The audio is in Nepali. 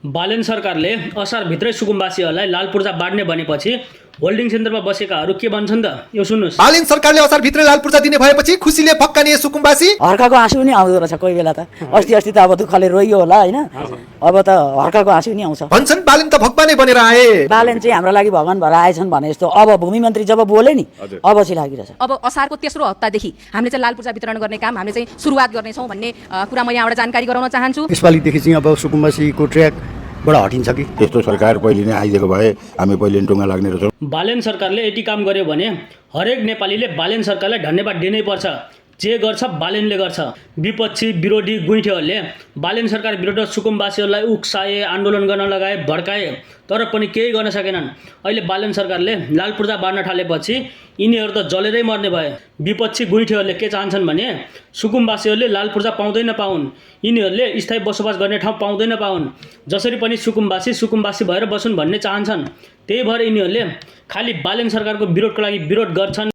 बालेन सरकारले असारभित्रै सुकुम्बासीहरूलाई लाल पूर्जा बाँड्ने भनेपछि होल्डिङ सेन्टरमा बसेकाहरू के भन्छन् त? यो सुन्नुस्। बालेन सरकारले असारभित्रै लाल पूर्जा दिने भएपछि खुसीले भक्काने सुकुम्बासी। हर्काको आँसु पनि आउँदो रहेछ कोही बेला त। अस्ति त अब दुःखले रोइयो होला हैन, अब त हर्काको आँसु पनि आउँछ। भन्छन् बालेन त भगवानै बनेर आए। बालेन चाहिँ हाम्रो लागि भगवान भएर आएछन् भने जस्तो अब भूमि मन्त्री जब बोले नि अब चाहिँ लागिरहेछ। अब असारको तेस्रो हप्तादेखि हामीले चाहिँ लाल पूर्जा वितरण गर्ने काम हामीले चाहिँ सुरुवात गर्नेछौँ भन्ने कुरा म यहाँबाट जानकारी गराउन चाहन्छु। यसपालिदेखि चाहिँ अब सुकुम्बासीको ट्र्याकबाट हटिन्छ कि? यस्तो सरकार पहिले नै आइदिएको भए हामी पहिले टुङ्गा लाग्ने रहेछौँ। बालेन सरकारले यति काम गर्यो भने हरेक नेपालीले बालेन सरकारलाई धन्यवाद दिनै पर्छ। जे गर्छ बालेनले गर्छ। विपक्षी विरोधी गुइठेहरूले बालेन सरकार विरुद्ध सुकुम्बासीहरूलाई उक्साए, आन्दोलन गर्न लगाए, भड्काए, तर पनि केही गर्न सकेनन्। अहिले बालेन सरकारले लाल पूर्जा बाँड्न थालेपछि यिनीहरू त जलेरै मर्ने भए। विपक्षी गुइठेहरूले के चाहन्छन् भने सुकुम्बासीहरूले लाल पूर्जा पाउँदै नपाउन्, यिनीहरूले स्थायी बसोबास गर्ने ठाउँ पाउँदै नपाउन्, जसरी पनि सुकुम्बासी भएर बसुन् भन्ने चाहन्छन्। त्यही भएर यिनीहरूले खालि बालेन सरकारको विरोधको लागि विरोध गर्छन्।